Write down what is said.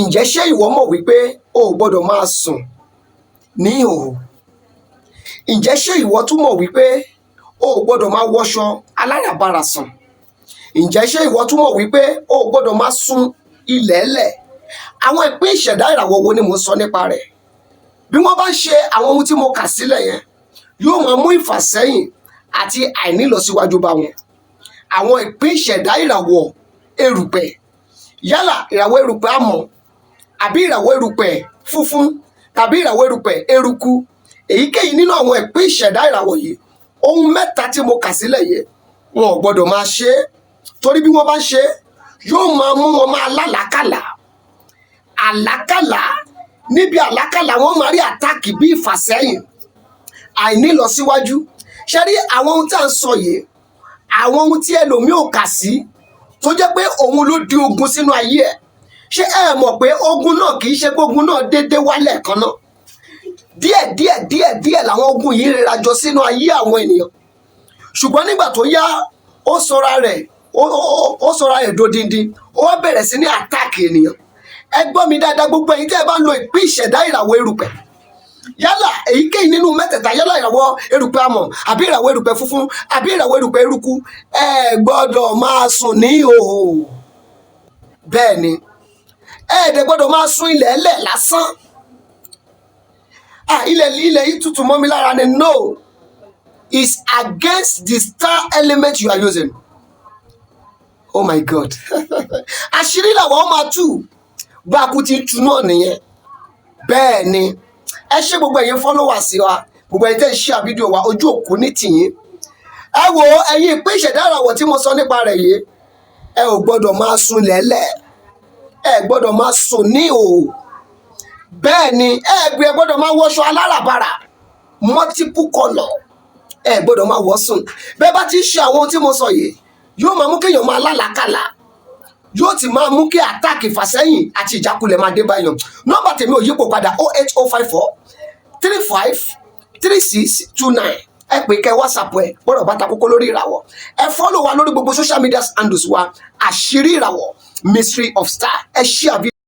Ǹjẹ́ ṣé ìwọ mọ̀ wípé o ò gbọ́dọ̀ máa sùn ní ìhòhò? Ǹjẹ́ ṣé ìwọ tún mọ̀ wípé o ò gbọ́dọ̀ máa wọṣọ aláràbarà sùn? Ǹjẹ́ ṣé ìwọ tún mọ̀ wípé o ò gbọ́dọ̀ máa sun ilẹ̀ẹ́lẹ̀? Àwọn ìpín ìṣẹ̀dá ìràwọ̀ wo ni mò ń sọ nípa rẹ̀? Bí wọ́n bá ń ṣe àwọn ohun tí mo kà sílẹ̀ yẹn, yóò máa mú ìfàsẹ́yìn àti àìnílọsíwájú bá wọn. Àwọn ìpín ìṣẹ̀dá ìràwọ̀ erùpẹ̀, yálà ìràwọ̀ erùpẹ̀ amọ̀ àbí ìràwọ̀ erùpẹ̀ funfun tàbí ìràwọ̀ erùpẹ̀ eruku, èyíkéyìí nínú àwọn ìpín ìṣẹ̀dá ìràwọ̀ yìí, ohun mẹ́ta tí mo kà sílẹ̀ yìí, wọn ò gbọ́dọ̀ máa ṣe é, torí bí wọ́n bá ń ṣe é, yóò máa mú wọn máa lálàákàlà àlákàlà. Níbi àlákàlà, wọn máa rí attack bí ìfàsẹ́yìn, àìnílọsíwájú. Ṣe rí àwọn ohun tí à ń sọ yìí, àwọn ohun tí ẹlòmíì ò kà sí, tó jẹ́ pé òun ló di ogun sínú ayé ẹ̀. Ṣé ẹ mọ̀ pé ogun náà kì í ṣe pé ogun náà déédéé wálẹ̀ kan náà? Díẹ̀ díẹ̀ díẹ̀ díẹ̀ làwọn ogun yìí rẹra jọ sínú ayé àwọn ènìyàn, ṣùgbọ́n nígbà tó yá, ó sọra rẹ̀ dodindi, ó wá bẹ̀rẹ̀ sí ní attack ènìyàn. Ẹ gbọ́ mi dáadáa, gbogbo ẹ̀yin tẹ́ ẹ bá ń lo ìpín ìṣẹ̀dá ìràwọ̀ erùpẹ̀, yálà èyíkéyìí nínú mẹ́tẹ̀ẹ̀ta, yálà ìràwọ̀ erùpẹ̀ amọ̀ àbí ìràwọ̀ erùpẹ̀ funfun àbí ìràwọ̀ erùpẹ̀ eruku, ẹ gbọ́dọ̀ máa sùn ní ìhòhò. Bẹ́ẹ̀ ni, ẹ dẹ̀ gbọ́dọ̀ máa sùn ilẹ̀ ẹlẹ̀ lásán. Ah, ilẹ̀ yìí tutù mọ́ mi lára ni. No, it's against the star element you are using. Oh my God, àṣírí làwọn máa tú, bá a kú ti tú náà nìyẹn. Bẹ́ẹ̀ ni. Ẹ ṣé, gbogbo ẹ̀yin followers wa, gbogbo ẹ̀yin tẹ́ ń share fídíò wa, ojú òkú ní tìyín. Ẹ wo, ẹ̀yin ìpín ìṣẹ̀dá ìràwọ̀ tí mo sọ nípa rẹ̀ yìí, ẹ ò gbọ́dọ̀ máa sùn lẹ́lẹ̀, ẹ gbọ́dọ̀ máa sùn ní ìhòòhò. Bẹ́ẹ̀ ni, ẹ gbọ́dọ̀ máa wọṣọ aláràbarà, multiple colour, ẹ gbọ́dọ̀ máa wọ̀ sùn. Bẹ́ẹ̀ bá ti ń ṣe àwọn ohun tí mo sọ yìí, yóò máa mú kéèyàn máa lálàákàlà, yóò ti máa mú kí attack, ìfàsẹ́yìn àti ìjákulẹ̀ máa dé báyọ̀. Nọ́mbà tèmi ò yípo padà: 08054353629. Ẹ pè kẹ́ WhatsApp ẹ gbọ́dọ̀ bá ta kókó lórí ìràwọ̀. Ẹ follow wa lórí gbogbo social media handles wa, Àṣírí Ìràwọ̀, Mystery of Star. Ẹ share.